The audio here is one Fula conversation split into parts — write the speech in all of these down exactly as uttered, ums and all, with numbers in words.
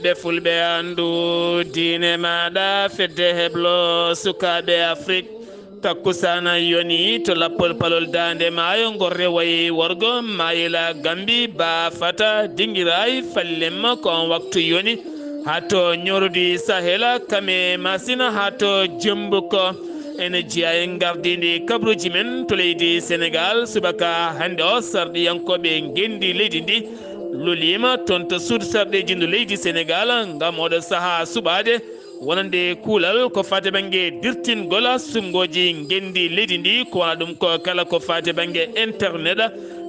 Ɓe fulɓe anndu diine maaɗa, fedde heblo sukaaɓe Afrik. Takkusaana yoni to lappol palol daande maayo, ngol rewayi worgo, maayila Gambi, baafata, dingiraay, fallemma ko on waktu yoni. Haa to ñorudi Sahela, kame masina, haa to jembuko. Ene jeyaa e ngardiindi kabruuji men to leydi Senegaal. Subaka hannde o, sarɗiyankooɓe ngenndi leydi ndi loliima toon to suudu sarɗeeji ndu leydi Senegaal ngam oɗo sahaa suɓaade wonande kuulal ko faati bannge dirtingol suɓngooji ngenndi leydi ndi, ko wona ɗum ko kala ko faati bannge internet,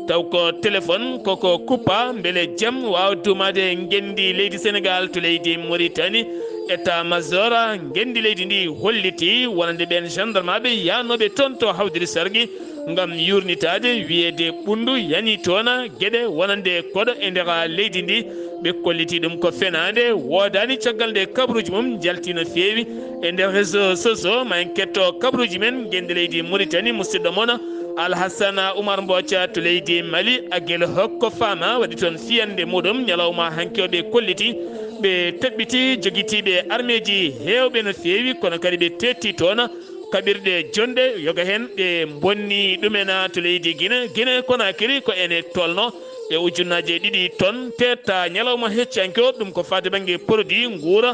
taw ko téléphone koko kuppa, mbele jam waawa duumaade ngenndi leydi Senegaal to leydi Mauritanie. État major ngenndi leydi ndi holliti wonande ɓeen gendarmeɓe yahnooɓe toon to Hawdiri Sargi ngam yuurnitaade wiyeede ɓunndu yani toon geɗe wonande koɗo e nder leydi ndi. Ɓe kolliti ɗum ko fenaande, woodaani caggal nde kabruuji mum njalti no feewi e nder réseau sociaux. Ma en ketto kabruuji men ngenndi leydi Mauritanie, musidɗo mon Alhassana Oumar Mbothia to leydi Mali. Aguel Hokko Fama waɗi toon fiyannde muɗum ñalawma hanki o. Ɓe kolliti ɓe teɓɓiti jogitiiɓe armeeji heewɓe no feewi, kono kadi ɓe teetti toon kaɓirɗe jonɗe, yoga heen ɓe mbonni ɗumen to leydi Gine. Gine Konakiri ko ene tolno e ujunnaaje ɗiɗi ton teetta ñalawma heccanke o. Ɗum ko faade bannge produit nguura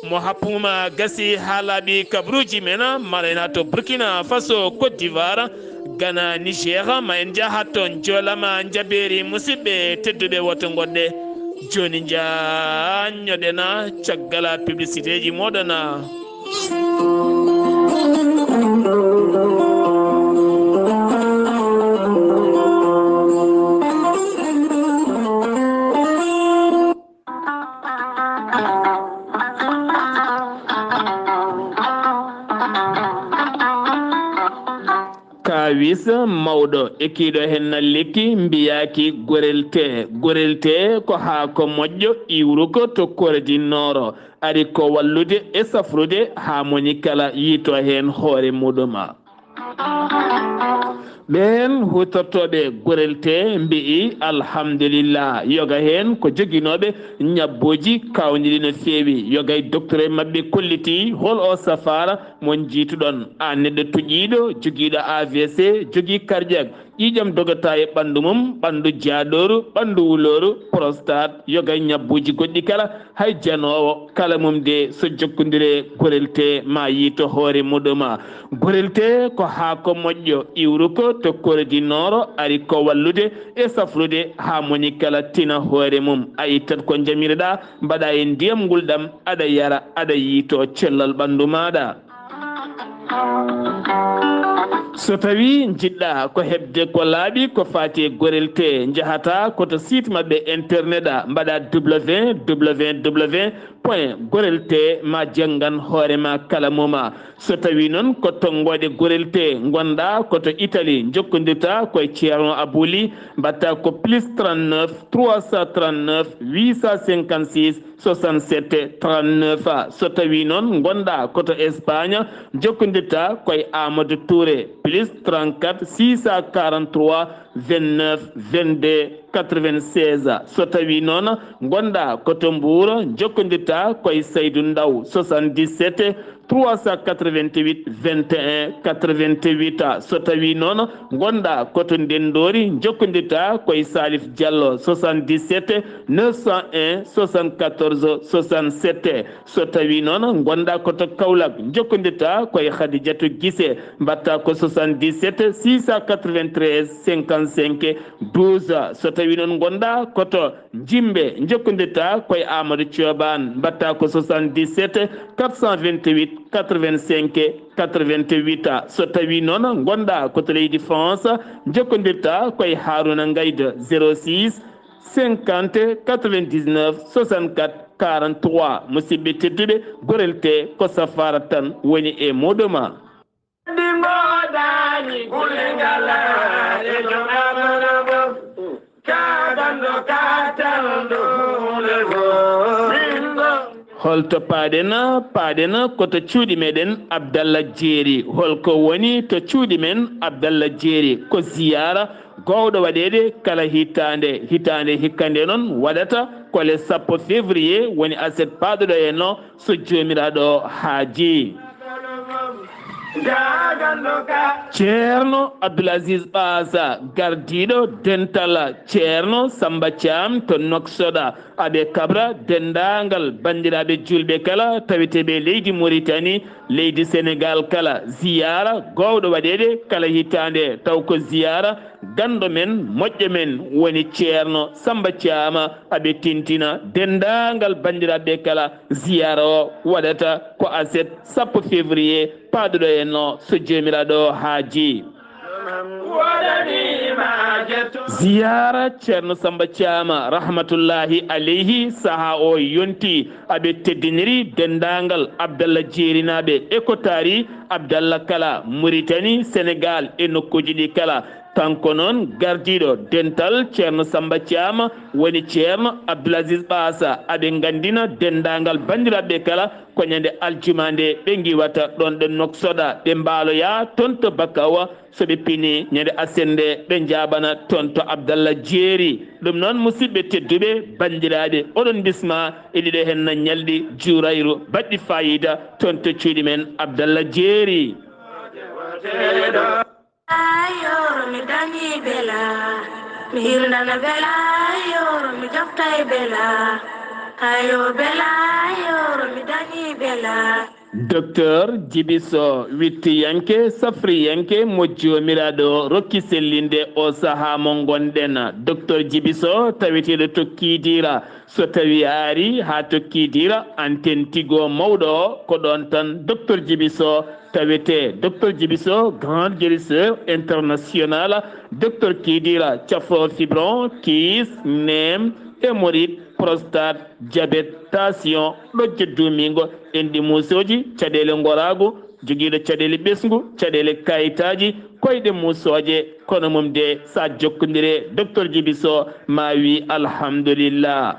mo happuma gasi haa laaɓi kabruuji men, marayna to Burkina Faso, Côte d'Ivoire, Ghana, Niger. Ma en njaha toon, joolama njabeeri, musidɓe tedduɓe, woto ngoɗɗe. Jooni njaañoɗen caggal publicité ji mooɗon. Kaawis mawɗo e kiiɗo heen na lekki mbiyaaki gorel tee. Gorel tee ko haako moƴƴo iwruko to Kore di Nooro. Ari ko wallude e safrude haa moni kala yiito heen hoore muɗum. Ɓeen huutortooɓe gorel tee mbi'i alhamdulillah, yoga heen ko joginooɓe ñabbuuji kaawniiɗi no feewi. Yoga e docteur maɓɓe kolliti hol o safaara mo njiituɗon. Aan neɗɗo tuƴiiɗo, jogiiɗo A V C, jogii cardiaque, ƴiiƴam dogata e ɓanndu mum, ɓanndu jaaɗooru, ɓanndu wulooru, prostate, yoga e ñabbuuji goɗɗi kala, hay janoowo kala mum de so jokkondire gorel tee ma yiito hoore muɗum. Gorel tee ko haako moƴƴo iwruko to Kore di Nooro, ari ko wallude e safrude haa moni kala tina hoore mum. A ittat ko njamiroɗaa, mbaɗaa e ndiyam ngulɗam, aɗa yara, aɗa yiito cellal ɓanndu maaɗa. So tawii njiɗɗaa ko heɓde ko laaɓi ko faati e gorel tee, njahataa ko to site maɓɓe internet, mbaɗaa W W W point gorel tee ma janngan hoore ma kala moma. So tawii noon ko tonngooɗe gorel tee ngonɗaa ko to Italie, njokkondirtaa ko e Ceerno Abou Ly, mbaɗtaa ko plus trente-neuf trois cent trente-neuf huit cent cinquante-six soixante-sept trente-neuf. So tawii noon ngonɗaa ko to Espagne, njokkondirtaa ko e Amadou Touré, plus trente-quatre six cent quarante-trois vingt-neuf vingt-deux quatre-vingt-seize. So tawii noon ngonɗaa ko to Mbuur, njokkondirtaa ko e Saydou Ndaw, soixante-dix-sept trois cent quatre-vingt-huit vingt et un quatre-vingt-huit. So tawii noon ngonɗaa ko to Ndenndoori, njokkondirtaa ko e Salif Diallo, soixante-dix-sept neuf cent un soixante-quatorze soixante-sept. So tawii noon ngonɗaa ko to Kaolack, njokkondirtaa ko e Khadijatou Guissé, mbaɗtaa ko soixante-dix-sept six cent quatre-vingt-treize cinquante-cinq douze. So tawii noon ngonɗaa ko to Jimbe, njokkondirtaa ko e Amadou Thioban, mbaɗtaa ko soixante-dix-sept quatre cent vingt-huit quatre-vingt-cinq quatre-vingt-huit. So tawii noon ngonɗaa ko to leydi France, njokkondirtaa ko e Harouna Ngaïda, zéro six cinquante quatre-vingt-dix-neuf soixante-quatre quarante-trois. Musidɓe tedduɓe, gorel tee ko safaara tan woni e muɗum. Ɗi mboodaani, kulle ngalaa e joom amana fof. Ka ganndo, ka talndo, huunde fof. Min ɗo. Holto paaɗen? Paaɗen ko to cuuɗi meɗen Abdallah Jeeri. Holko woni to cuuɗi men Abdallah Jeeri? Ko ziyaara gowɗo waɗeede kala hitaande. Hitaande hikka nde noon waɗata ko le sappo février, woni aset paaɗuɗo en o, so Joomiraaɗo haaji. Ceerno Abdoul Aziz Ɓaasa, gardiiɗo dental Ceerno Samba Thiam to Nouakchott, aɓe kabra denndaangal banndiraaɓe juulɓe kala taweteeɓe leydi Mauritanie, leydi Sénégal kala. Ziyaara gowɗo waɗeede kala hitaande, taw ko ziyaara ganndo men, moƴƴo men woni Ceerno Samba Thiam. Aɓe tintina denndaangal banndiraaɓe kala, ziyaara o waɗata ko aset sappo février paaɗuɗo en o, so Joomiraaɗo haaji. Ziyaara Ceerno Samba Thiam, rahmatullahi aleyhi, sahaa o yonti. Aɓe teddiniri denndaangal Abdallah Jeerinaaɓe e ko taari Abdallah kala, Mauritanie, Sénégal e nokkuuji ɗi kala. Kanko noon gardiiɗo dental Ceerno Samba Thiam woni Ceerno Abdoul Aziz Ɓaasa. Aɓe nganndina denndaangal banndiraaɓe kala ko ñande aljuma nde ɓe ngiwata ɗoon ɗo Nouakchott, ɓe mbaaloya toon to Bakaw. So ɓe pini ñande aset nde, ɓe njaaɓana toon to Abdallah Jeeri. Ɗum noon, musidɓe tedduɓe, banndiraaɓe, oɗon bisma e ɗiɗo henna ñalɗi juurayru baɗɗi faayiida toon to cuuɗi men Abdallah Jeeri. Ayoro mi dañi bela, mi hirndana bela, ayoro mi joftay bela, ayo bela, ayoro mi dañi bela. Docteur Djiby Sow, wittiyanke, safriyanke mo Joomiraaɗo rokki sellinde o sahaa mo ngonɗen. Docteur Djiby Sow, taweteeɗo to Kidira. So tawi a ari haa to Kidira, anten Tigo mawɗo o, ko ɗoon tan Docteur Djiby Sow tawete. Docteur Djiby Sow, grand guérisseur international, Docteur Kidira, cafro fibron, kiis, neem, hémorroïde, prostate, diabète, tension, ɗojjo duumiingo, enɗi muusooji, caɗeele ngoraagu, jogiiɗo caɗeele ɓesngu, caɗeele kayitaaji, koyɗe muusooje, kono mum de, so a jokkondire Docteur Djiby Sow, ma wi alhamdulillah.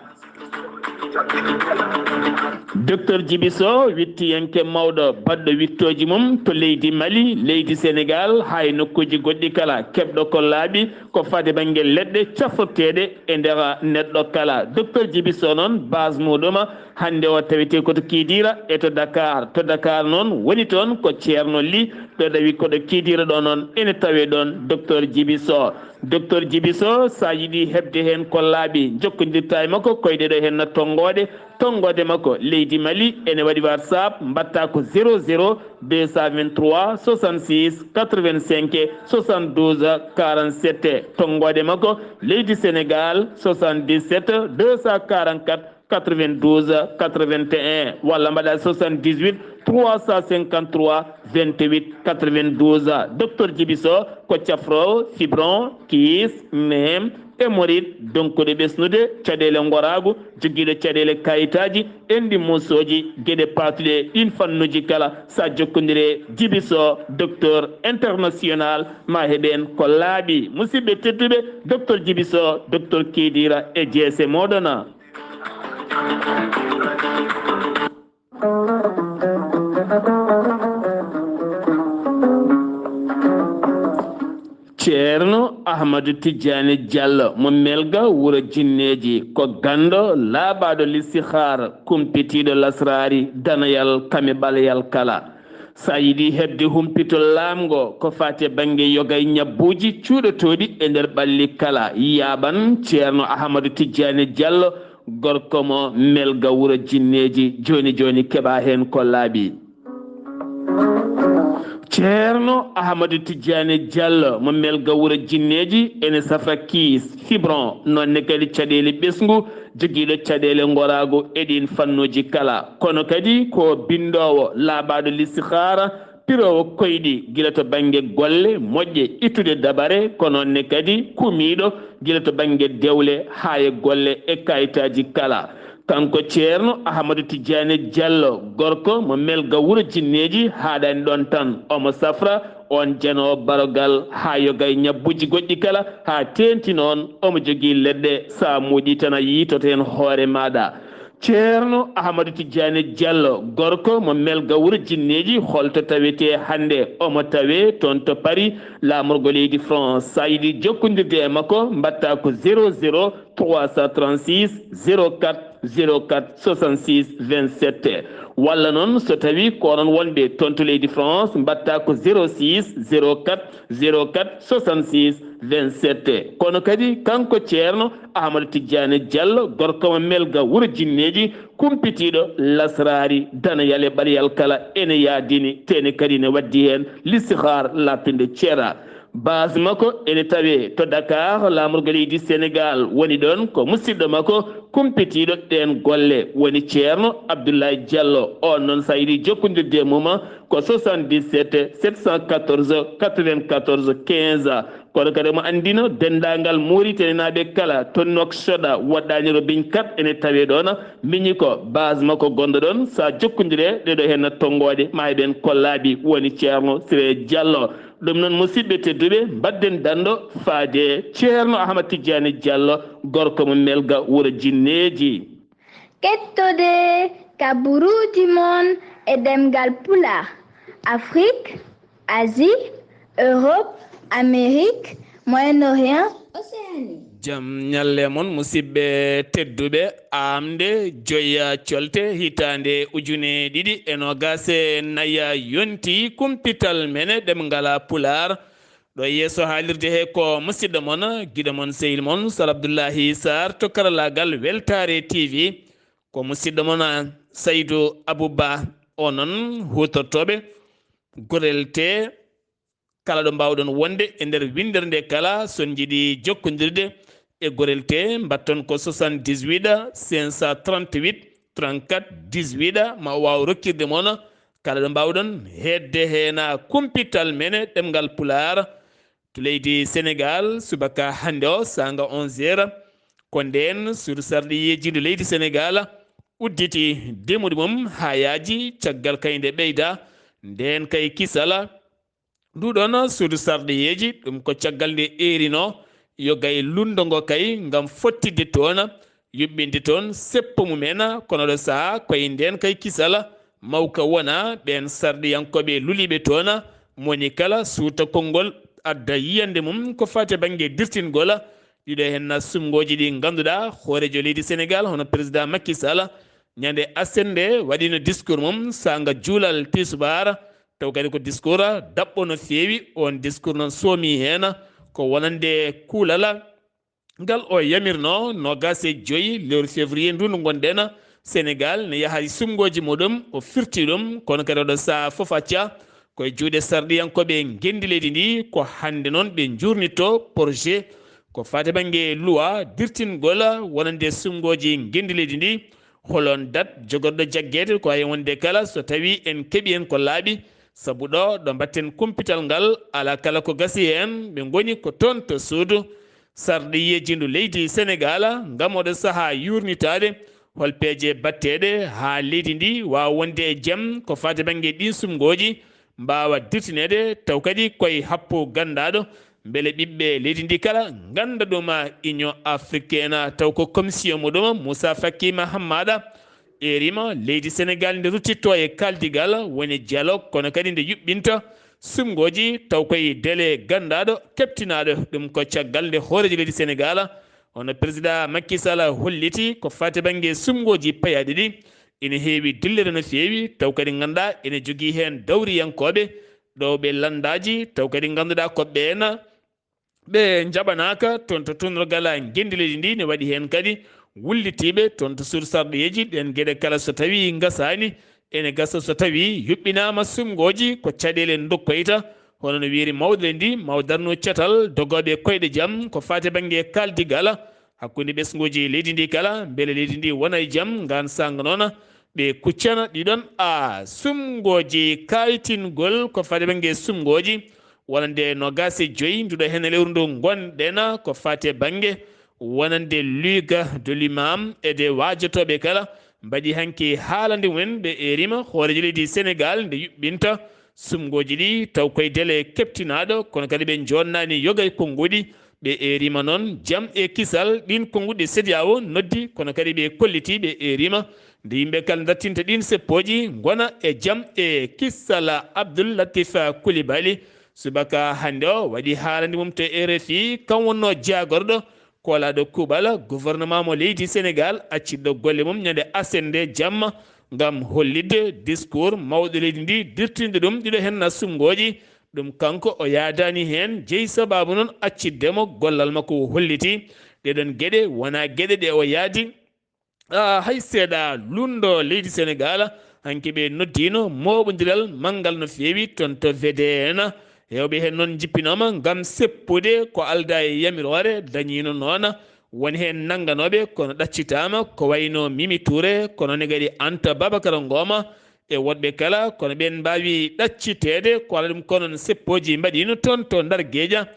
Docteur Djiby Sow, wittiyanke mawɗo, baɗɗo wittooji mum to leydi Mali, leydi Sénégal, haa e nokkuuji goɗɗi kala, keɓɗo ko laaɓi, ko faade bannge leɗɗe cafroteeɗe e nder neɗɗo kala. Docteur Djiby Sow noon, base muɗum hannde o tawete ko to Kidira e to Dakar. To Dakar noon woni toon ko Ceerno Ly, ɗo ɗawi ko ɗo Kidira ɗo noon ene tawe ɗoon Docteur Djiby Sow. Docteur Djiby Sow, so a yiɗi heɓde heen ko laaɓi, jokkondirta e makko koyɗe ɗo henna tonngooɗe, tonngooɗe makko leydi Mali ene waɗi WhatsApp, mbaɗta ko zéro zéro deux cent vingt-trois soixante-six quatre-vingt-cinq soixante-douze quarante-sept. Tonngooɗe makko leydi Sénégal, soixante-dix-sept deux cent quarante-quatre quatre-vingt-douze quatre-vingt-un, walla mbaɗa soixante-dix-huit trois cent cinquante-trois vingt-huit quatre-vingt-douze. Docteur Djiby Sow ko cafroowo fibron, kiis, neem, hémorroïde, donkude ɓesnude, caɗeele ngoraagu, jogiiɗo caɗeele kayitaaji, enɗi muusooji, geɗe paatuɗe e ɗiin fannuuji kala. So a jokkondire Djiby Sow, docteur international, ma heɓen ko laaɓi. Musidɓe tedduɓe, Docteur Djiby Sow, Docteur Kidira e jeese mooɗon. Ceerno Ahmadu Tijjaani Jallo mo Melga wuro Jinneeji, ko ganndo laaɓaaɗo listihaar, kumpitiiɗo lasraari, danayal kame ɓaleyal kala. So a yiɗi heɓde humpito laamngo ko faati e bannge yoga e ñabbuuji cuuɗotooɗi e nder ɓalli kala, yaaɓan Ceerno Ahmadu Tijjaani Jallo, gorko mo Melga wuro Jinneeji. Jooni jooni keɓa heen ko laaɓi. Ceerno Ahmadu Tijjaani Jallo mo Melga wuro Jinneeji ene safra kiis, fibron, noon ne kadi caɗeele ɓesngu, jogiiɗo caɗeele ngoraagu e ɗiin fannuuji kala. Kono kadi ko binndoowo laaɓaaɗo listihaara, piroowo koyɗi gila to bannge golle moƴƴe, ittude dabare, ko noon ne kadi kumiiɗo gila to bannge dewle haa e golle e kayitaaji kala. Kanko Ceerno Ahmadu Tijjaani Jallo, gorko mo Melga wuro Jinneeji, haaɗaani ɗoon tan. Omo safra oon janoowo barogal haa yoga e ñabbuuji goɗɗi kala, haa teeŋti noon omo jogii leɗɗe, so a muuƴii tan a yiytoto heen hoore maaɗa. Ceerno Ahmadu Tijjaani Jallo, gorko mo Melga Wuro Jinneeji, holto tawetee hannde? Omo tawee toon to Paris, laamorgo leydi France. So a yiɗi jokkondirde e makko, mbaɗtaa ko zéro zéro trois cent trente-six zéro quatre zéro quatre soixante-six vingt-sept. Walla noon, so tawii ko onon wonɓe toon to leydi France, mbaɗtaa ko zéro six zéro quatre zéro quatre soixante-six vingt-sept. Kono kadi, kanko Ceerno Ahmadu Tijjaani Jallo, gorko mo Melga Wuro Jinneeji, kumpitiiɗo lasraari, danayal e ɓaleyal kala, ene yaadini, te ene kadi ene waddi heen listihaar laaɓtunde ceera. Base makko ene tawee to Dakar, laamorgo leydi Sénégal woni ɗoon. Ko musidɗo makko kumpitiiɗo ɗeen golle woni Ceerno Abdoulaye Diallo. Oon noon, so a yiɗi jokkondirde e mum, ko soixante-dix-sept sept cent quatorze quatre-vingt-quatorze quinze. Kono kadi omo anndino denndaangal Muritaninaaɓe kala to Nouakchott, waɗɗaani Robiñ quatre ene tawee ɗoon. Miñi ko base makko gonɗo ɗoon. So a jokkondire ɗeɗo heen tonngooɗe, ma heɓen ko laaɓi, woni Ceerno Siré Diallo. Ɗum noon, musidɓe tedduɓe, mbaɗden danndo faade Ceerno Ahmad Tijjaani Diallo, gorko mo Melga Wuro Jinneeji. Kettode kaburuuji mon e ɗemngal Pulaar, Afrique, Asie, Europe, Amérique, Moyen-Orient, Océanie. Jam ñalle mon, musidɓe tedduɓe. Aamde joya colte hitaande ujune ɗiɗi e noogaas e nayi yonti kumpital men e ɗemngal Pulaar. Ɗo yeeso haalirde he ko musidɗo mon, giɗo mon, sehil mon, Sal Abdullahi Sarr to karallaagal Weltaare T V. Ko musidɗo mon, Saydu Abuba, onon huutortooɓe gorel te kala ɗo mbaawɗon wonde e nder winndere nde kala, so on njiɗi jokkondirde e gorel te, mbaɗton ko soixante-dix-huit cinq cent trente-huit trente-quatre dix-huit, ma o waaw rokkirde mon kala ɗo mbaawɗon heedde heen kumpital men e ɗemngal Pulaar to leydi Senegaal. Subaka hannde o, saanga onze heures, ko ndeen suudu sarɗiyeejiidu leydi Senegaal udditi demude mum haa yaaji, caggal kay nde ɓeyda ndeen kay kisal. Ndu ɗoon suudu sarɗiyeeji, ɗum ko caggal nde eerinoo yo gay lunndo ngo kay ngam fottidde toon, yuɓɓinde toon seppo mum en. Kono ɗo sahaa koye ndeen kay kisal mawka wona ɓeen sarɗiyankooɓe luliiɓe toon, mo woni kala suuta konngol adda yiyannde mum ko faati e bannge dirtingol ɗiɗo heen sumngooji ɗi ngannduɗaa hooreejo leydi Senegaal, hono président Macky Sall, ñande aset nde waɗino discours mum saanga juulal tisubaar. Taw kadi ko discours daɓɓo no feewi. Oon discours noon soomi heen ko wonande kuulal ngal o yamirno noogaas e joy lewru février ndu ndu ngonɗen. Senegaal ne yaha e sumngooji muɗum, o firti ɗum, kono kadi oɗo sahaa fof acca ko e juuɗe sarɗiyankooɓe ngenndi leydi ndi. Ko hannde noon ɓe njuurnitto projet ko faati bannge luwa dirtingol wonande sumngooji ngenndi leydi ndi. Holon dat jogorɗo jaggeede ko hay wonde kala so tawii en keɓii en ko laaɓi, sabu ɗo, ɗo mbaɗten kumpital ngal, alaa kala ko gasi heen, ɓe ngoni ko toon to suudu sarɗiyeejiindu leydi Senegaal, ngam oɗo sahaa yuurnitaade hol peeje baɗteeɗe haa leydi ndi waawa wonde e jam ko faati bannge ɗiin sumngooji, mbaawa dirtineede, taw kadi koye happu ganndaaɗo, mbele ɓiɓɓe leydi ndi kala ngannda ɗum. Union africaine, taw ko commission muɗum Moussa Faki Mahammada, eerima leydi Senegaal nde ruttitto e kaldigal woni dialogue, kono kadi nde yuɓɓinta sumngooji, taw koye délai ganndaaɗo, keɓtinaaɗo. Ɗum ko caggal nde hooreejo leydi Senegaal, hono président Macky Sall, holliti ko faati bannge sumngooji payaaɗi ɗi, ina heewi dillere no feewi, taw kadi ngannduɗaa ina jogii heen dawriyankooɓe ɗowɓe lanndaaji, taw kadi ngannduɗaa ko ɓeen ɓe njaɓanaaka toon to tuunorgal ngenndi leydi ndi. Ne waɗi heen kadi wullitiiɓe toon to suudu sarɗiyeeji. Ɗeen geɗe kala so tawii ngasaani, ene gasa so tawii yuɓɓinaama sumngooji ko caɗeele ndokkoyta, hono no wiyri mawɗo leydi ndi, mawɗo darnoowo catal dogooɓe koyɗe jam ko faati bannge kaldigal hakkunde ɓesnguuji leydi ndi kala, mbele leydi ndi wona e jam, ngaan saanga noon ɓe kuccana ɗiɗon a sumngooji kaytingol ko faati bannge sumngooji wonande noogaas e joy nduɗo heen lewru ndu ngonɗen, ko faati e bannge wonande Ligue de l'imam e de waajotooɓe kala mbaɗi hanki haalande mumen, ɓe eerima hooreejo leydi Senegaal nde yuɓɓinta sumngooji ɗi, taw koye délai keɓtinaaɗo, kono kadi ɓe njoɗnaani yoga e konnguɗi, Ɓe eerima noon jam e kisal ɗin konnguɗi C E D E A O noddi, kono kadi ɓe kolliti ɓe eerima nde yimɓe kala dartinta ɗin seppooji ngona e jam e kisal. Abdoul Latif Coulibaly, subaka hannde o, waɗi haalande mum to R F I, kam wonno jaagorɗo koolaaɗo kuuɓal gouvernement mo leydi Sénégal, accidɗo golle mum ñande aset nde jamma ngam hollitde discours mawɗo leydi ndi, dirtinɗo ɗum ɗiɗo henna suɓngooji. Ɗum kanko o yaadaani heen, jeyi sabaabu noon accidde mo gollal makko o holliti. Ɗeɗon geɗe wonaa geɗe ɗe o yaadi, ah, hay seeɗa. Lundo leydi Sénégal hanki ɓe noddiino mooɓondiral manngal no feewi toon to V D N. Heewɓe heen noon njippinooma ngam seppude ko aldaa e yamiroore, dañiino noon won heen nannganooɓe kono ɗaccitaama, ko wayno Mimi Touré, kono ne kadi Anta Babacar Ngoma e woɗɓe kala, kono ɓeen mbaawi ɗacciteede. Ko alaa ɗum kono noon seppooji mbaɗiino toon to Ndar Geeƴa,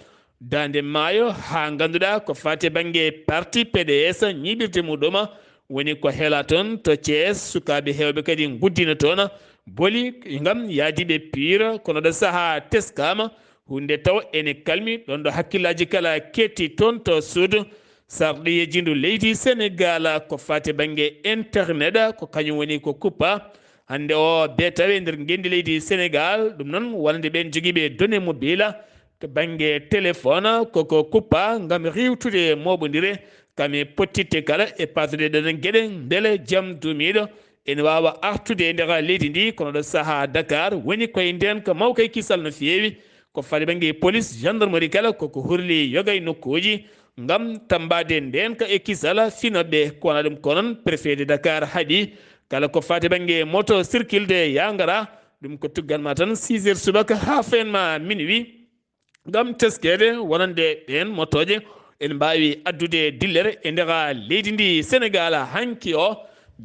Daande Maayo, haa ngannduɗaa ko faati bannge parti P D S, ñiiɓirde muɗum woni ko Hela toon to Thiès. Sukaaɓe heewɓe kadi nguddiino toon boli ngam yaadiiɓe piira, kono ɗo sahaa teskaama, huunde taw ene kalmi ɗoon ɗo hakkillaaji kala ketti toon to Sud, sarɗiyeejindu leydi Senegaal ko faati bannge internet, ko kañum woni ko kuppa. Hannde o, bee tawi e nder ngenndi leydi Senegaal, ɗum noon wonande ɓeen jogiiɓe données mobile to bannge téléphone, koko kuppa ngam riiwtude mooɓondire kam e pottitte kala e paatude ɗen geɗe, mbele jam duumiiɗo ene waawa artude e nder leydi ndi, kono ɗo sahaa Dakar woni koye ndeen ko mawka e kisal no feewi. Ko faati bannge police, gendarmerie kala koko hurli yoga e nokkuuji ngam tammbaade ndeen ka e kisal finooɓe. Ko wona ɗum ko noon préfet de Dakar haɗi kala ko faati bannge moto circulde yaa ngara, ɗum ko tuggal ma tan six heures subaka haa fayen ma minuit ngam teskeede wonande ɓeen motooje ene mbaawi addude dillere e nder leydi ndi Senegaal. Hanki o,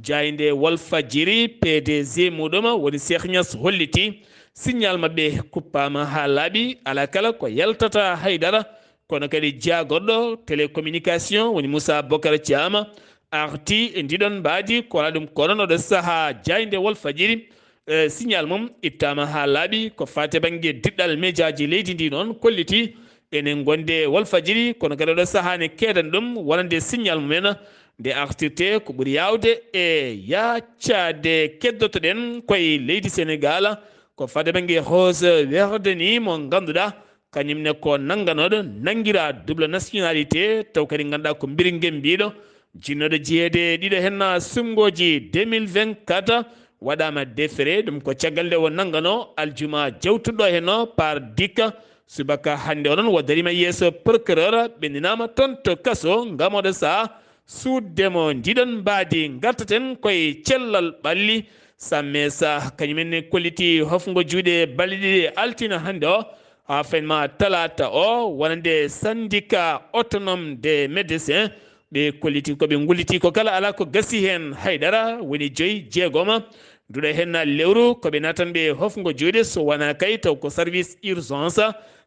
jaaynde Walfadjiri, P D G muɗum woni Cheikh Niass holliti signal maɓɓe kuppaama haa laaɓi, alaa kala ko yaltata haydara. Kono kadi jaagorɗo télécommunication woni Moussa Bocar Thiam arti e ndiɗon mbaadi, ko wona ɗum ko noon oɗo sahaa jaaynde Walfadjiri, eh, signal mum ittaama haa laaɓi. Ko faati bannge diɗɗal mejaaji leydi ndi noon kolliti enen gonde Walfadjiri, kono kadi oɗo sahaa ne keedan ɗum wonande signal mumen nde artirte. Ko ɓuri yaawde e yaaccade keddotoɗen koye leydi Senegaal, ko faati bannge Rose Wardini mo ngannduɗaa kañum ne ko nannganooɗo, nanngiraa double nationalité, taw kadi ngannduɗaa ko mbiri ngembiiɗo, jinnooɗo jeyeede ɗiɗo henna suɓngooji deux mille vingt-quatre, waɗaama déféré, ɗum ko caggal nde o nannganoo aljuma jawtuɗo henno par dikka. Subaka hannde o noon o dariima yeeso procureur, ɓenndinaama toon to kaso ngam oɗo sahaa suuɗde mo. Ndiɗon mbaadi ngartaten koye cellal ɓalli. Sammesa kañum en ne kolliti hofngo juuɗe balɗe ɗiɗi altine hannde o haa fayin ma talaata o, wonande syndicat autonome des médecins. Ɓe kolliti ko ɓe ngulliti ko kala alaa ko gasi heen haydara, woni joyi, jeegoma, duɗa heen na lewru ko ɓe naatan ɓe hofngo juuɗe, so wonaa kay taw ko service urgence.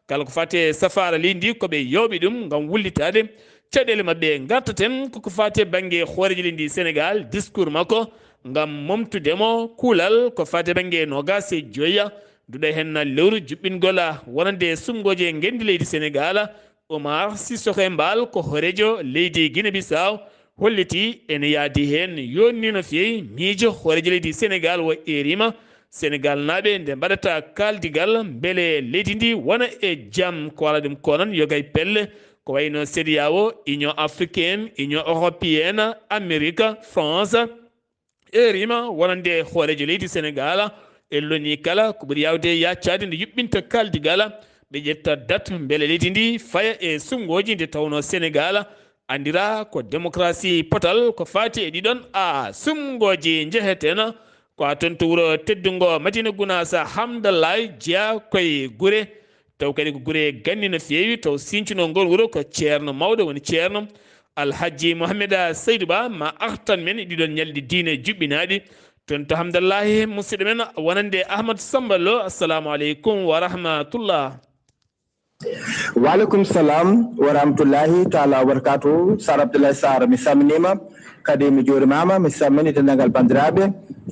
Kala ko faati e safaara leydi ndi ko ɓe yooɓi ɗum ngam wullitaade caɗeele maɓɓe. Ngartaten koko faati e bannge hooreejo leydi Senegaal, discours makko ngam momtude mo kuulal ko faati e bannge noogaas e joya duɗa heen na lewru juɓɓingol wonande suɓngooji e ngenndi leydi Senegaal. Omar Sissoko Embaló ko hooreejo leydi Guinée Bissau holliti ene yaadi heen, yonni no feewi miijo hooreejo leydi Senegaal o eerima Senegaalnaaɓe nde mbaɗata kaaldigal mbele leydi ndi wona e jam. Ko wala ɗum ko noon yogay pelle ko wayno C E D E A O, Union africaine, Union européenne, Amérique, France, eerima wonande hooreejo leydi Senegaal e loni kala ko ɓuri yaawde yaccaade nde yuɓɓinta kaaldigal, ɓe ƴetta date mbele leydi ndi faya e suɓngooji nde tawnoo Senegaal anndira ko démocratie potal ko faati e ɗiɗon a suɓngooji njeheteeno. Ko haa toon to wuro teddungo Madina Gunaas, Hamdallaay Jeyaa koye gure. Taw kadi ko gure ganni no feewi, taw sincunoo ngol wuro ko ceerno mawɗo, woni ceerno Alhaji Mohamed Saydu Ba, ma artan men e ɗiɗon ñalɗi diine juɓɓinaaɗi. Toon to Hamdallahi, musidɗo men wonande Ahmad Samba Lo, assalamu aleykum wa rahmatullah. Waaleykum salam wa rahmatullahi taala wa barakatuhu. Sar Abdoulaye Sarr, mi salminiima. Kadi mi juurimaama, mi salmini denndaangal banndiraaɓe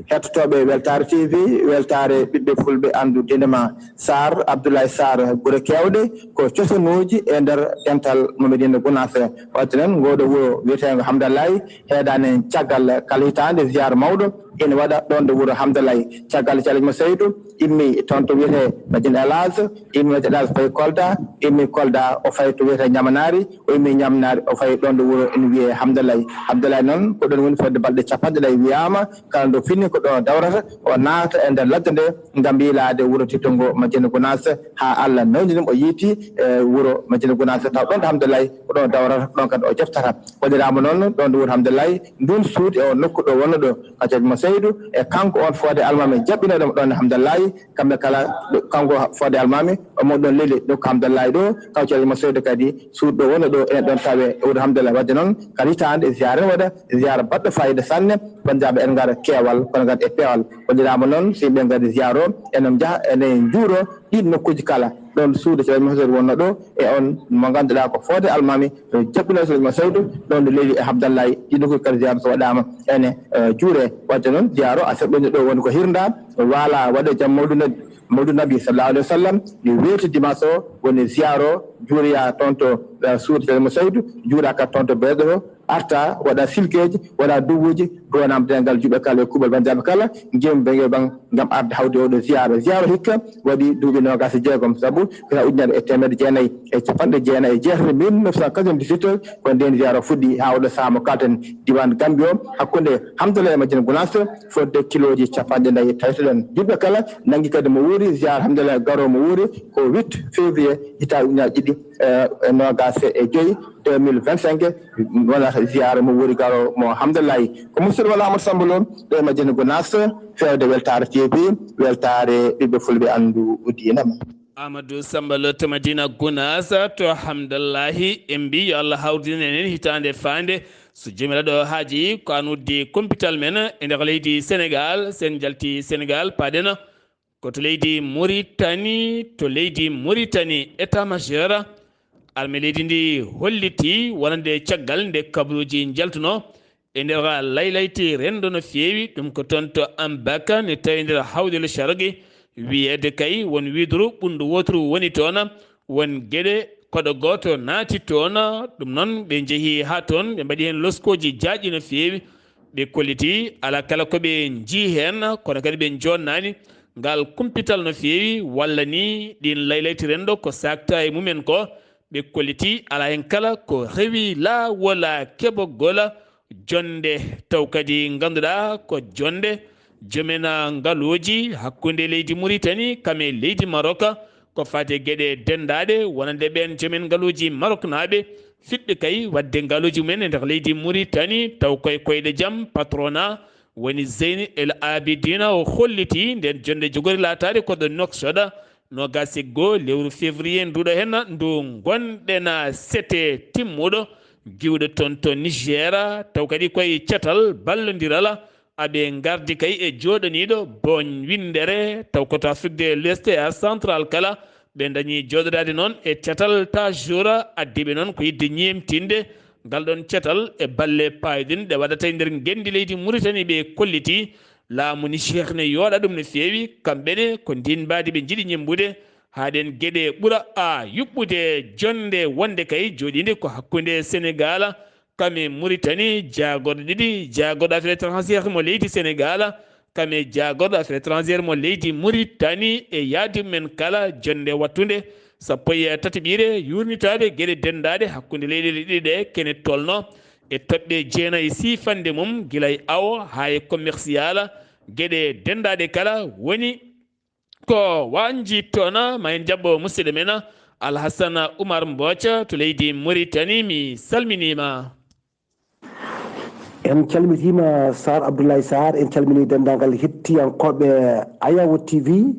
hettotooɓe Weltaare T V, Weltaare ɓiɓɓe fulɓe anndu diine ma. Sarr, Abdoulaye Sarr, Gure Keewɗe, ko cosanuuji e nder dental mo Medina Gounass. Waɗde noon, ngooɗo wuro wiyeteengo Hamdallaye, heedaani heen caggal kala hitaande ziyaara mawɗo ina waɗa ɗoon ɗo wuro Hamdallaye. Caggal Calick mo Seydou, immi toon to wiyetee Madina El Hadj, immi Madina El Hadj fayi Kolda, immi Kolda o fayi to wiyetee Ñamanaari, o immi Ñamanaari o fayi ɗoon ɗo wuro ina wiyee Hamdallaye. Hamdallaye noon ko ɗoon woni fodde balɗe capanɗe nayi wiyaama, kala nde o fini ko ɗoon o dawrata, o naata e nder ladde nde ngam yiilaade wuro teddungo Madina Gounass haa Allah newni ɗum o yiiti e wuro Madina Gounass taw ɗoon ɗo Hamdallaye ko ɗoon o dawrata, ko ɗoon kadi o joftata. Waɗiraama noon ɗoon ɗo wuro Hamdallaye, nduun suudu e oon nokku ɗo wonno ɗo, Kacooj mo Seydou, e kanko oon Fodé Almaami jaɓɓinooɗo mo ɗoon Hamdallaye, kamɓe kala, kanko Fodé Almaami, omo ɗoon leli nokku Hamdallaye ɗo, Kacooj mo Seydou kadi suudu ɗo wonno ɗo, ene ɗoon tawe e wuro Hamdallaye. Waɗde noon, kala hitaande ziyaara ene waɗa, ziyaara baɗɗo faayiida sanne, banndiraaɓe ene ngara keewal, kono kadi e peewal. Waɗiraama noon, so yimɓe ngari ziyaara o, ene njaha, ene njuuro ɗiin nokkuuji kala. Ɗoon suudu Ceerno Mahsud wonno ɗo, e oon mo ngannduɗaa ko Fodé Almaami, e jaɓɓinooɗo Ceerno Mahsud, ɗoon ɗo leli e Hamdallaye, ɗiin nokkuuji kala ziyaara so waɗaama ene, eh, juure. Waɗde noon, ziyaara o a saɓɓiino ɗo woni ko hirnda, waala waɗe jam mawlud nabi, mawlud nabi sallallahu alayhi wa sallam, mi weeti dimanche o, woni ziyaara o, juuroya toon to, eh, suudu Ceerno Mahsud, juura kadi toon to Beeɗo to, arta waɗa silkeeji, waɗa duwuuji, duwanam dengal juɓe kala e kuuɓal banndiraaɓe kala, ngem be ngel ban ngam arde hawde oɗo ziyaara. Ziyaara hikka waɗi duuɓi noogaas e jeegom, sabu ko haa ujunere e teemedde jeenayi e capanɗe jeenayi e jeetati, mille neuf cent quatre-vingt-dix-huit, ko ndeen ziyaara fuɗɗi haa oɗo sahaa mo kalten diiwaan Gambie o, hakkunde Hamdallaye e Madina Gounass, fodde kilooji capanɗe nayi tawtoɗen. Juɓɓe kala nanngi kadi mo wuuri, ziyaara Hamdallaye garoo mo wuuri ko huit février hitaande ujunaaji ɗiɗi, eh, e noogaas e joy, deux mille vingt-cinq, wonata ziyaara mo wuuri garoo mo Hamdallaye. Ko musidɗo mon Amadou Samba Lo, ɗo e Madina Gounass, feewde Weltaare T V, weltaare ɓiɓɓe fulɓe anndu diina ma. Amadou Samba Lo to Madina Gounass, to Hamdallahi, en mbi yo Allah hawridin en hitaande faande. So Joomiraaɗo haaji, ko aan uddi kumpital men e nder leydi Senegaal, sen njalti Senegaal, paaɗen ko to leydi Muritani, to leydi Muritani, état-major armée leydi ndi holliti wonande caggal nde kabaruuji njaltunoo e nder laylayti renndo no feewi, ɗum ko toon to Ambaka, ne tawi nder Hawdel Sharqi, wiyeede kay won widuru ɓunndu wooturu woni toon, won geɗe koɗo gooto naati toon. Ɗum noon, ɓe njehi haa toon, ɓe mbaɗi heen loskooji jaajɗi no feewi. Ɓe kolliti alaa kala ko ɓe njii heen, kono kadi ɓe joonnaani ngal kumpital no feewi, walla ni ɗiin laylayti renndo ko saakta e mumen ko. Ɓe kolliti alaa heen kala ko rewi laawol keɓogol jonnde, taw kadi ngannduɗaa ko jonnde joomen ngaluuji hakkunde leydi Muritani kam e leydi Marok, ko faati e geɗe denndaaɗe wonande ɓeen joomen ngaluuji maroknaaɓe, fiɓɓe kay waɗde ngaluuji mumen e nder leydi Muritani, taw koye koyɗe jam. Patronat woni Zeyni El Abidina o holliti ndeen jonnde jogori laataade ko ɗo Nouakchott, noogaas e goo lewru février nduɗo heen, ndu ngonɗen sete timmuɗo, giwɗo toon to Niger, taw kadi koye catal ballondiral, aɓe ngardi kay e jooɗaniiɗo booñ winndere, taw ko to Afrique de l'Ouest e Central kala, ɓe ndañi jooɗodaade noon e catal ta jour, addi ɓe noon ko yiɗde ñeemtinde ngal ɗoon catal e balle paayɗin ɗe waɗata e nder ngenndi leydi Muritani. Ɓe kolliti laamu Niger ne yooɗa ɗum no feewi, kamɓe ne ko ndiin mbaadi ɓe njiɗi ñemmbude, haa ɗeen geɗe ɓura a yuɓɓude jonnde wonde kay jooɗiinde ko hakkunde Senegaal kam e Muritani, jaagorɗe ɗiɗi, jaagorɗo affaire étrangère mo leydi Senegaal, kam e jaagorɗo affaire étrangère mo leydi Muritani e yaadi men kala jonnde wattunde sappo e tataɓiire yuurnitaaɓe geɗe denndaaɗe hakkunde leyɗeele ɗiɗi ɗe kene tolno e toɓɓe jeenayi siifannde mum gila e awo haa e commercial, geɗe denndaaɗe kala woni ko wañji toon. Ma en jaɓɓo musidɗo men Alhassane Oumar Mbooc to leydi Muritani, mi salminiima. En calmitiima Sarr Abdoulaye Sarr, en calminii denndaangal hettiyankooɓe Ayawo T V,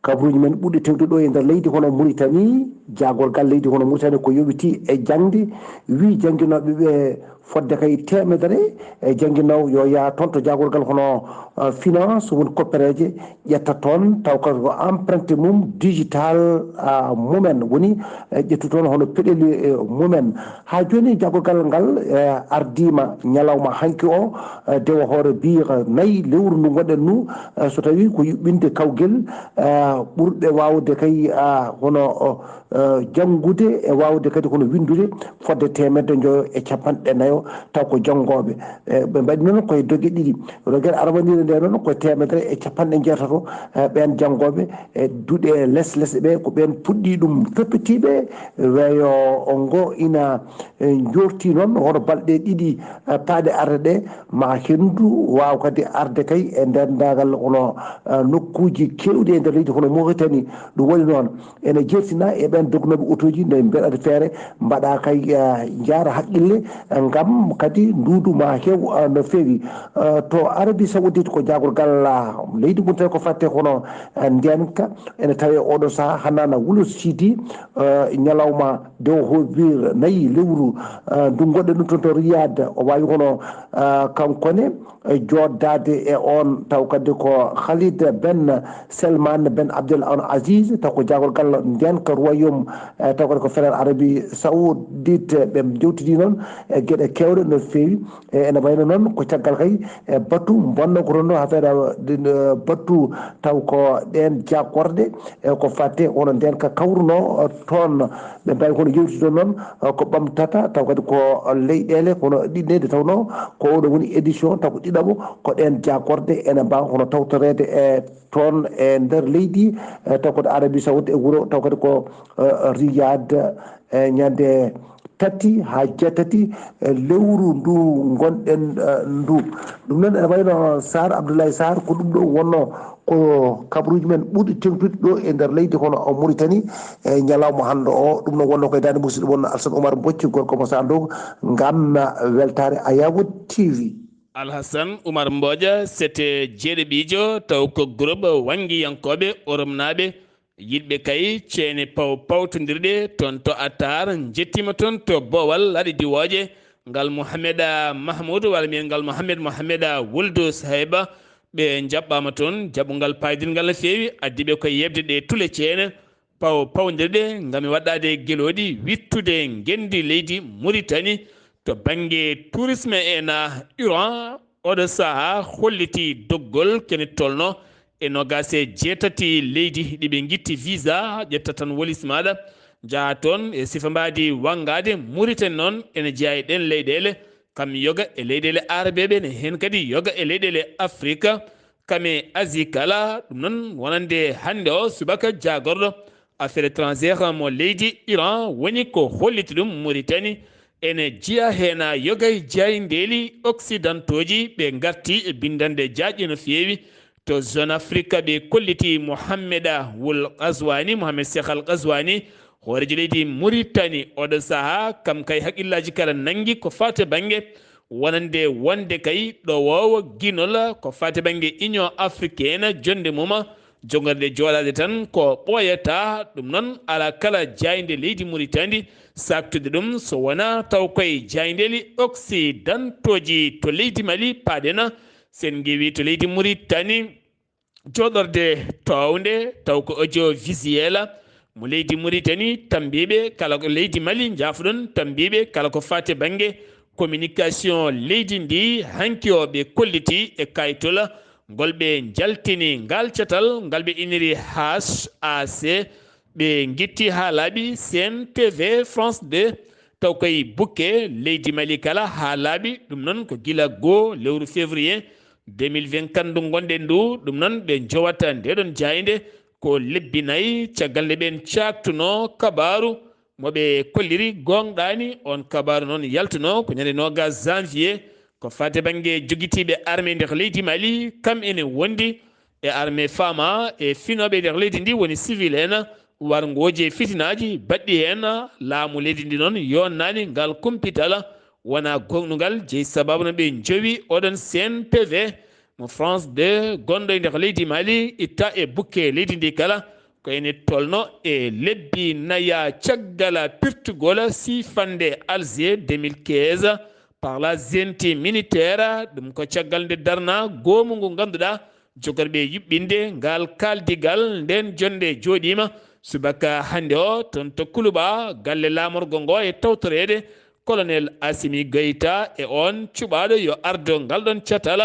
kabaruuji men ɓurɗi tewde ɗo e nder leydi hono Muritani, jaagorgal leydi hono Muritani ko yowitii e jaŋde, wii jannginooɓe ɓe Fodde kay teemedere e jannginoowo yo yaha toon to jaagorgal hono, ah, finance, woni koppereeje, ƴetta toon taw kadi ko empreinte mum digital, ah, mumen, woni, eh, ƴettu toon hono peɗeli, eh, mumen. Haa jooni jaagorgal ngal, eh, ardiima ñalawma hanki o, eh, dewa hoore biira nayi lewru ndu ngonɗen ndu, eh, so tawii ko yuɓɓinde kawgel, eh, ɓurɓe waawde kay, ah, hono, oh, eh, janngude e waawde kadi kono winndude fodde teemedde njoyo e capanɗe nayo, taw ko janngooɓe. Eh, ɓe mbaɗi noon koye doge ɗiɗi. Rogel arwaniire nde noon ko teemedere e capanɗe jeetato, eh, ɓeen janngooɓe e duɗe les les ɓe, ko ɓeen puɗɗi ɗum toppitiiɓe. Weeyo ngo ina, eh, joorti noon hoto balɗe ɗiɗi, eh, paaɗe arde ɗe, ma henndu waaw kadi arde kay e ndenndaangal hono, eh, nokkuuji keewɗi e nder leydi hono Mauritanie. Ɗum waɗi noon ene jeertina e ɓeen dognooɓe otooji nde mbeɗa feere mbaɗa kay, eh, njaara haqqille, eh, ngam kadi nduudu ma heew, eh, no feewi. Eh, to Arabie Saoudite ko jaagorgal, ah, leydi mum tawi ko fatte hono, eh, ndeenka ene tawe oɗo sahaa hanana wulo sidi, eh, ñalawma dewo hoɓir nayi lewru, eh, ndu ngonɗen ɗum toon to Riyad. O waawi hono, eh, kankone, eh, jooɗdaade e oon taw kadi ko Khalid ben Selman ben Abdel Al Aziz, taw ko jaagorgal ndeenka royaume, eh, taw kadi ko Feral Arabie Saoudite. Ɓe njewtidi noon e geɗe keewɗe no feewi. E ene wayno noon ko caggal kay e batu mbonno ko toon ɗo affaire, eh, ɗin, eh, batu taw ko ɗeen jaakorɗe, e ko fatte hono ndeenka kawruno, eh, toon. Ɓe mbawi kono yewtidde noon, eh, ko ɓamtata taw kadi ko leyɗeele kono ɗiɗɗe nde tawnoo ko oɗo woni édition taw ko ɗiɗaɓo, ko ɗeen jaakorɗe ene mbaawa hono tawtoreede e toon e nder leydi, eh, taw kadi Arabie Saoudite e wuro taw kadi ko, eh, Riyad, eh, ñande tati haa jeetati, eh, lewru ndu ngonɗen, eh, ndu. Ɗum noon ene wayno Sarr, Abdoulaye Sarr, ko ɗum ɗo wonno ko kabaruuji men ɓurɗi teŋtude ɗo e nder leydi hono o Mauritanie e ñalawma hannde o. Ɗum noon wonno koye daande musidɗo mon Alsan Oumar Bocci, gorko mo Sandogo, ngam weltaare Ayawood T V. Alhasan Oumar Mboja, sete jeeɗiɗiijo, taw ko groupe wanngiyankooɓe Oromnaaɓe, yiɗɓe kay ceene paw pawtondirɗe toon to Atar, njettiima toon to Boowal, laaɗe diwooje, ngal Mouhameda Mahmoud, walla mbiyen ngal Mohamed Mohameda Wuldu Sahayba, ɓe njaɓɓaama toon, jaɓɓungal paydingal no feewi, addi ɓe ko yeɓde ɗe tule ceene, paw pawndirɗe ngam waɗɗaade gelooɗi, wiɗtude ngenndi leydi Muritani to bannge tourisme ena Iran. Oɗo sahaa hollitii doggol kene tolno e noogaas e jeetati leydi ɗi ɓe ngitti visa, ƴetta tan wolis maaɗa, njaha toon e sifa mbaadi wanngaade. Muritani noon ene jeyaa e ɗeen leyɗeele, kam yoga e leyɗeele Arabeeɓe, ne heen kadi yoga e leyɗeele Afrika, kam e Asie kala. Ɗum noon wonande hannde o subaka jaagorɗo affaire étrangère mo leydi Iran woni ko holliti ɗum Muritani ene jeyaa heen yoga e jaayndeeli occidentaux ji, ɓe ngarti e binndannde jaajɗe no feewi to Zone Afrique. Ɓe kolliti Mohammeda Wul Qazwani, Mohamed Cheikh Al Qazwani, hooreejo leydi Muritani. Oɗo sahaa kam kay haqqillaaji kala nanngi ko faati bannge wonande wonde kay ɗowoowo ginol ko faati bannge Union Africaine, jonnde mum jogorde jooɗaade tan ko ɓooyata. Ɗum noon alaa kala jaaynde leydi Muritani saaktude ɗum so wonaa taw koye jaayndeeli occidentaux ji to leydi Mali paaɗen. Sen ngeewi to leydi Muritani, jooɗorde toownde taw ko audiovisuel mo leydi Muritani, tammbiiɓe kala ko leydi Mali, njaafoɗon, tammbiiɓe kala ko faati bannge communication leydi ndi, hanki o ɓe kolliti e kayitol ngol ɓe njaltini ngal catal ngal ɓe iniri H A C, ɓe ngitti haa laaɓi C N T V, France deux, taw koye bukke leydi Mali kala haa laaɓi. Ɗum noon ko gila goo lewru février deux mille vingt-quatre ndu ngonɗen ndu. Ɗum noon ɓe njowata ndeɗon jaaynde ko lebbi nayi caggal nde ɓeen caaktunoo kabaaru mo ɓe kolliri goongɗaani. On kabaaru noon yaltunoo ko ñande noogas janvier, ko faati bannge jogitiiɓe armée nder leydi Mali, kam ene wondi e armée fama e finooɓe nder leydi ndi woni civil en, warngooji e fitinaaji baɗɗi heen. Laamu leydi ndi noon yonnaani ngal kumpital wona gooŋɗungal, jeyi sababu no ɓe njowi oɗon C N T V mo France deux gonɗo e nder leydi Mali, itta e bukke leydi ndi kala, ko ene tolno e lebbi naya caggal pirtugol siifannde Alger deux mille quinze. par la junte militaire. Ɗum ko caggal nde darna goomu ngu ngannduɗaa jogorɓe yuɓɓinde ngal kaaldigal. Nden jonnde jooɗiima subaka hannde o toon to Kuluɓa, galle laamorgo ngo e tawtoreede Colonel Assimi Goïta e oon cuɓaaɗo yo ardo ngal ɗon catal,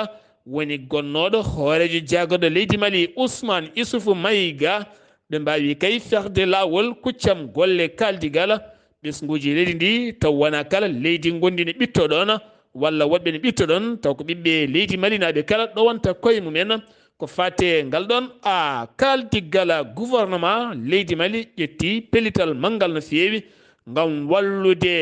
woni gonnooɗo hooreejo jaagorɗo leydi Mali, Ousmane Issoufou Maïga. Ɓe mbaawi kay fehde laawol kuccam golle kaaldigal ɓesnguuji leydi ndi, taw wonaa kala leydi ngonndi no ɓitto ɗoon, walla woɗɓe no ɓitto ɗoon, taw ko ɓiɓɓe leydi malinaaɓe kala ɗowanta koye mumen. Ko faate ngal ɗoon a kaaldigal gouvernement leydi Mali ƴetti pellital manngal no feewi ngam wallude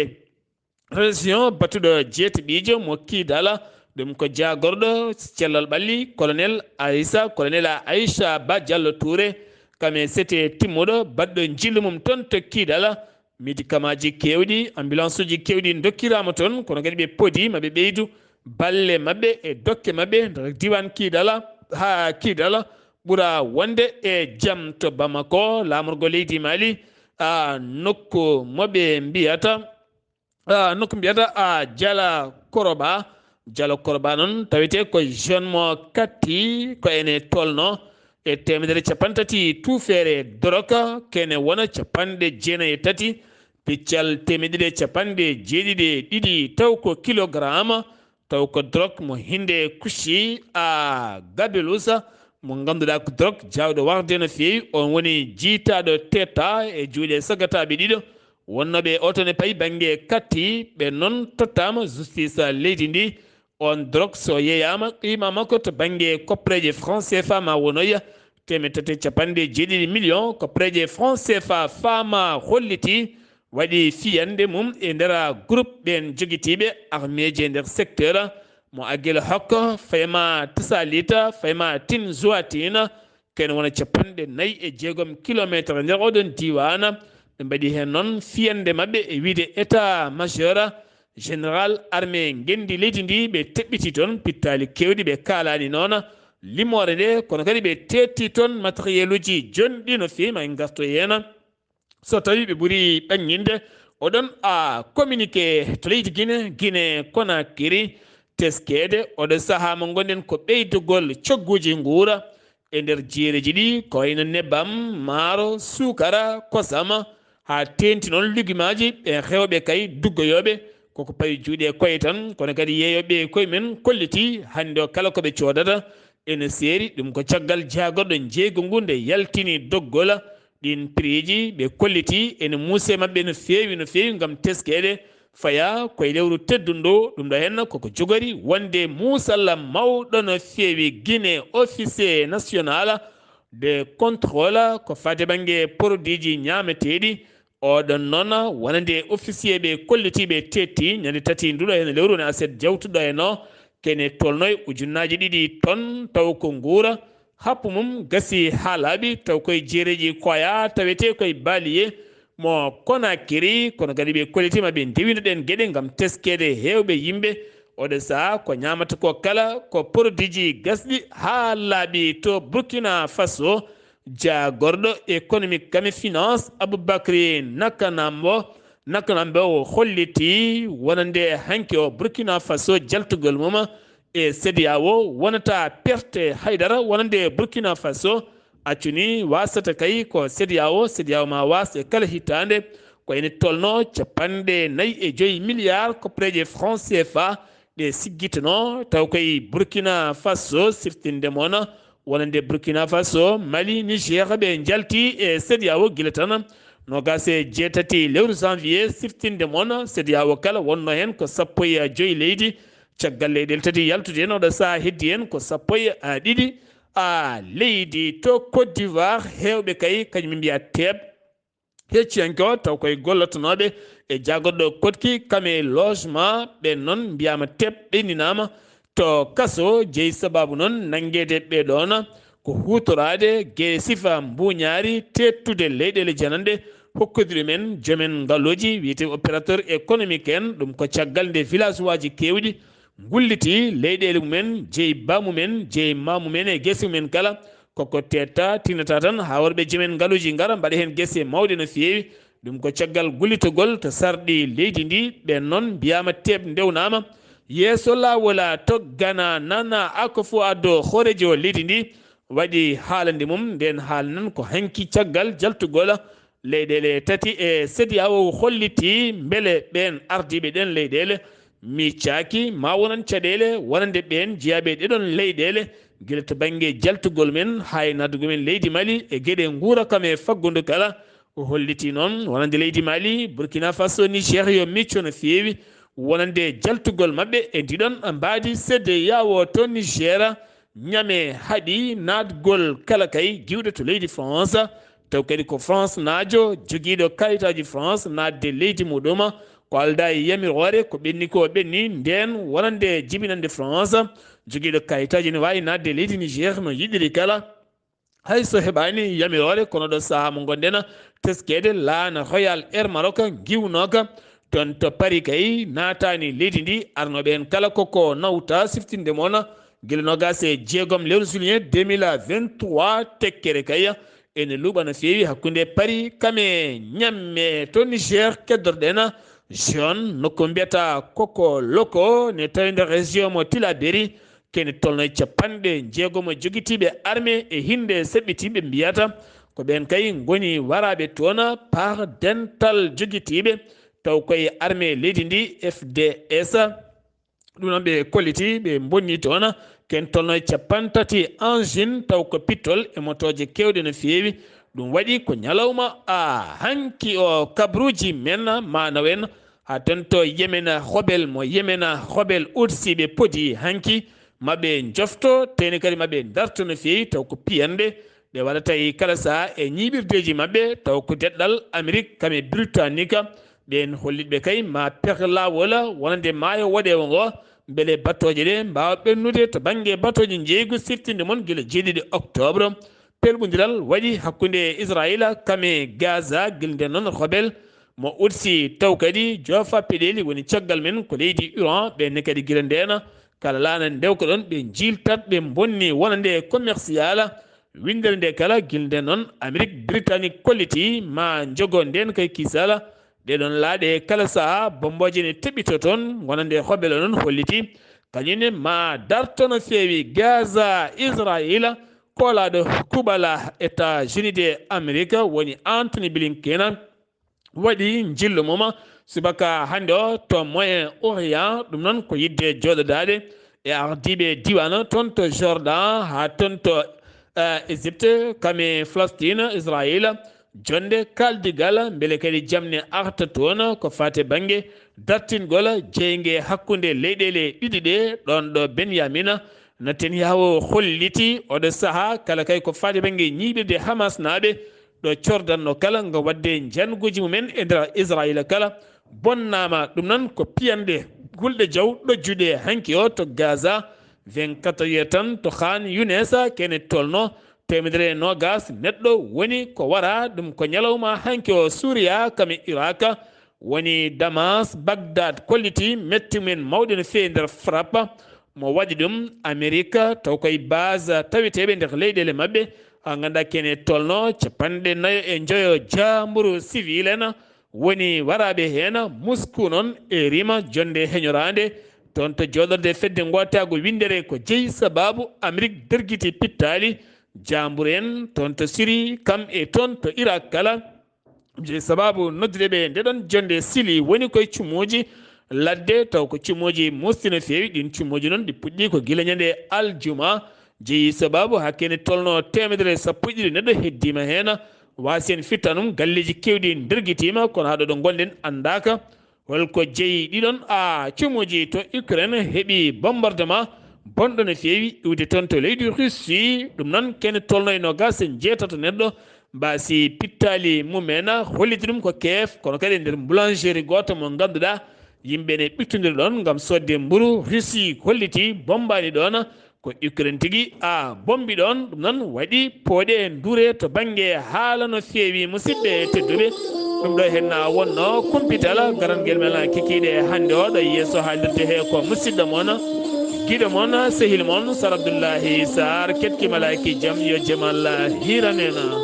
région batuɗo jeetaɓiijo mo Kidal. Ɗum ko jaagorɗo cellal ɓalli, Colonel Aissa, Colonel Aissa Ba Diallo Touré, kam e sete timmuɗo baɗɗo njillu mum toon to Kidal. Médicament ji keewɗi, ambulance uji keewɗi ndokkiraama toon, kono kadi ɓe podi ma ɓe ɓeydu balle maɓɓe e dokke maɓɓe nder diiwaan Kidal, haa Kidal ɓura wonde e jam. To Bamako, laamorgo leydi Mali, a, nokku mo ɓe mbiyata, a, nokku mbiyata, a, Jala Koroba. Jala Koroba noon tawetee ko zone mo Kati, ko ene tolno e teemedere cappanɗe tati tuufeere dorok, ko ene wona cappanɗe jeenayi e tati, piccal teemedere cappanɗe jeeɗiɗi e ɗiɗi taw ko kilogram, taw ko dorok mo hinde kushi a gabelusa, mo ngannduɗaa ko dorok jaawɗo warde no feewi. On woni jiytaaɗo teta e juuɗe sagataaɓe ɗiɗo wonnooɓe oto ne payi bannge Kati. Ɓe noon tottaama justice leydi ndi. On dorok so yeeyaama qiima makko to bannge koppareeje franc C F A ma wonoya teemedere tati e cappanɗe jeeɗiɗi million koppareeje franc C F A, faama holliti waɗi fiyannde mum e nder groupe ɓeen jogitiiɓe armeeji e nder secteur mo Aguelhok, fayma Tasalita, fayma Tin Zouatine, ko ene wona cappanɗe nayi e jeegom kilometre nder oɗon diiwaan. Ɓe mbaɗi heen noon fiyannde maɓɓe e wiyde état majeur général armée ngenndi leydi ndi. Ɓe teɓɓiti toon pittaali keewɗi, ɓe kaalaani noon limoore nde, kono kadi ɓe teetti toon matériel uji jonɗi no feewi, ma en ngarto heen. So tawii ɓe ɓuri ɓaŋŋinde oɗon a communiqué to leydi Guinée, Guinée Conakry, teskeede oɗo sahaa mo ngonɗen ko ɓeydugol cogguuji nguura e nder jiireeji ɗi, ko wayno nebbam, maaro, suukara, kosam, haa teeŋti noon lugimaaji ɓe heewɓe kay duggoyooɓe koko pawi juuɗe e koye tan, kono kadi yeeyooɓe e koye men kolliti hannde o kala ko ɓe coodata ene seeri. Ɗum ko caggal jaagorɗo njeeygu ngu nde yaltini doggol ɗiin piriiji, ɓe kolliti ene muuse maɓɓe no feewi, no feewi ngam teskeede faya koye lewru teddundu. Ɗum ɗo henna koko jogori wonde muusalla mawɗo no feewi Guinée, officier national de contrôle ko faati bannge produitji ñaameteeɗi. Oɗon noon wonande officier ɓe kollitiiɓe teetti ñande tati nduɗo heen lewru ne aset jawtuɗo heen o, kene tolnoy ujunnaaji ɗiɗi tonnes taw ko nguura. Happu mum gasi haa laaɓi taw koye jeereeji koya tawetee koye baliye mo Konakiri, kono kadi ɓe kollitiima ɓe ndewino ɗeen geɗe ngam teskeede heewɓe yimɓe. Oɗo sahaa ko ñaamata ko kala ko produitji gasɗi haa laaɓi to Burkina Faso. Jaagorɗo économique kame finance Aboubacry Nakanambo, Nakanambo o holliti wonande hanki o Burkina Faso jaltugol mum e CEDEAO wonata perte haydara wonande Burkina Faso. Accuni wasata kay ko CEDEAO, CEDEAO ma was e kala hitaande ko ene tolno cappanɗe nayi e joyi milliard koppareeje franc C F A ɗe siggitano taw koye Burkina Faso, siftinde moon wonande Burkina Faso, Mali, Niger ɓe njalti e CEDEAO gila tan noogaas e jeetati lewru janvier, siftinde moon CEDEAO kala wonno heen ko sappo e joyi leydi. Caggal leyɗeele tati yaltude heen oɗo sahaa heddi heen ko sappo e ɗiɗi a leydi. To Côte d'Ivoire heewɓe kay kañum mbiya teeɓ hecciyanke o taw koye gollotonooɓe e jaagorɗo koɗki kame logement ɓen noon mbiyaama teɓ ɓenninaama to kaso. Jeyi sababu noon nanngeede ɓee ɗoon ko huutoraade ge sifa mbuuñaari teettude leyɗeele jananɗe hokkodiiɗo men joomen ngaluuji wiyetee opérateur économique en. Ɗum ko caggal nde village waaji keewɗi ngulliti leyɗeele mumen, jeyi baa mumen, jeyi maa mumen e gese mumen kala. Koko teetta, tinnata tan haa worɓe joomen ngaluuji ngara mbaɗa heen gese mawɗe no feewi. Ɗum ko caggal gullitogol to sarɗi leydi ndi. Ɓeen noon mbiyaama teeɓ ndewnaama. Yeeso laawol a toggana nana Akufo-Addo hooreejo leydi ndi waɗi haalande mum. Nden haala nan ko hanki caggal jaltugol leyɗeele tati e CEDEAO holliti mbele ɓeen ardiiɓe ɗeen leyɗeele miccaaki ma wonan caɗeele wonande ɓeen jeyaaɓe ɗeɗon leyɗeele gila to bannge jaltugol men haa e naatugol men leydi Mali e geɗe nguura kam e faggudu kala. O holliti noon wonande leydi Mali, Burkina Faso, Niger yo micco no feewi wonande jaltugol maɓɓe e ndiɗon mbaadi CEDEAO to Niger. Ñame haɗi naatgol kala kay giwɗo to leydi France, taw kadi ko France naajo jogiiɗo kayitaaji France naatde leydi muɗum. Ko aldaa e yamiroore, ko ɓenni ko ɓenni ndeen wonande jibinande France jogiiɗo kayitaaji ne waawi naatde leydi Niger no yiɗiri kala. Hay so heɓaani yamiroore, kono ɗo sahaa mo ngonɗen teskeede, laana Royal Air Maroc ngiwnooka toon to Paris kay naataani leydi ndi. Arnooɓe heen kala koko nawta siftinde moon gila noogaas e jeegom lewru juillet deux mille vingt-trois. Tekkere kay ene luuɓa no feewi hakkunde Paris kam e ñamme to Niger keddorɗen. Jeune nokku mbiyata Koko Loko ne tawi nder région mo Tillabéri. Kene tolno e capanɗe jeegom e jogitiiɓe armée e hinde seɓɓitiiɓe mbiyata ko ɓeen kay ngoni waraaɓe toon par dental jogitiiɓe taw koye armée leydi ndi F D S. Ɗum noon ɓe kolliti ɓe mbonni toon ken tolno e capantati engine taw ko pittol e motooje keewɗe no feewi. Ɗum waɗi ko ñalawma a hanki o kabruuji men maanaw en haa toon to Yemena Hobel mo Yemena Hobel Utsi ɓe podi hanki maɓe njofto teni kadi maɓe darto no feewi taw ko piyanɗe ɗe waɗata e kala saha e ñiiɓirdeeji maɓɓe taw ko deɗɗal Amerik kam e Britanika. Ɓeen hollitɓe kay ma pek laawol wonande maayo woɗeewo ngo mbele batooje ɗe mbaawa ɓennude to bannge batooje njeeygu siftinde mon gila jeeɗiɗi octobre. Pelɓondiral waɗi hakkunde Israayiila kam e Gaza gila nden noon Hobel mo Utsi taw kadi joofa peɗeeli woni caggal men ko leydi Iran. Ɓeen ne kadi gila ndeena kala laana ndewko ɗon ɓe njiiltat ɓe mbonni wonande commercial. Winndere nde kala gila nden noon Amerik Britanik kolliti ma njogo nden kay kisala. Ɗee ɗon laaɗe kala saha bombooje ne teɓɓito toon wonande Hobel o noon holliti kañum ne ma darto no feewi Gaza Israayiila. Koolaaɗo kuɓala États-Unis de Amerik woni Anthony Blinken waɗi njillu mum subaka hannde o to Moyen Orient. Ɗum noon ko yiɗde jooɗodaade e ardiiɓe diiwaan toon to Jordan haa toon to eh, Égypte kam e Palestine Israayiila. Jonnde kaaldigal mbele kadi jam ne arta toon ko faati bannge dartingol jeynge hakkunde leyɗeele ɗiɗi ɗe. Ɗoon ɗo Benyamina Netanyahu holliti oɗo saha kala kay ko faati bannge ñiiɓirde Hamas naaɓe ɗo cordanno kala nga waɗde njannguuji mumen e nder Israayiila kala bonnaama. Ɗum noon ko piyanɗe gulɗe jaw ɗojjuɗe hanki o to Gaza. Vingt-quatre heures tan to Khan Younes kene tolno teemedere e noogaas neɗɗo woni ko wara. Ɗum ko ñalawma hanki o Suuriya kam e Irak woni Damas, Bagdad kolliti metti mumen mawɗe no feewi nder frappe mo waɗi ɗum Amerik taw koye base taweteeɓe nder leyɗeele maɓɓe. Haa ngannda kene tolno capanɗe nayo e njoyo jaamburu civil en woni waraaɓe heen. Moscou noon e rima jonnde heñoraande toon to jooɗorde fedde ngootaagu winndere ko jeyi sababu Amerik dergiti pittaali jaamburu en toon to Siri kam e toon to Irak kala. Jeyi sababu noddude ɓe nde ɗon jonnde sili woni koye cumuuji ladde taw ko cumuuji musɗi no feewi. Ɗin cumuuji noon ɗi puɗɗi ko gila ñande aljuma. Jeyi sababu hakkene tolno teemedere sappo e ɗiɗi neɗɗo heddiima heen. Waasi en fittanum galleeji keewɗi ndergitiima kono haa ɗo ɗo ngonɗen anndaaka holko jeyi ɗiɗon a cumuuji to Ukraine heɓi bombardement bonɗo no feewi iwde toon to leydi Russie. Ɗum noon kene tolno e noogaas e njeetato neɗɗo mbaasi pittaali mumen holliti ɗum ko Kiev kono kadi e nder boulangerie gooto mo ngannduɗaa yimɓe ne ɓittondiri ɗon ngam soodde mburu. Russie holliti bombaani ɗon ko Ukraine tigi a bombi ɗon. Ɗum noon waɗi pooɗe ndure to bannge haala no feewi musidɓe tedduɓe. Ɗum ɗo henna wonno kumpital garangel men kikiiɗe hannde o ɗo yeeso haalirde he ko musidɗo mon giɗo mon sehil mon Sar Abdoullahi Sar ketki malaaki jam yo jamal hiranena.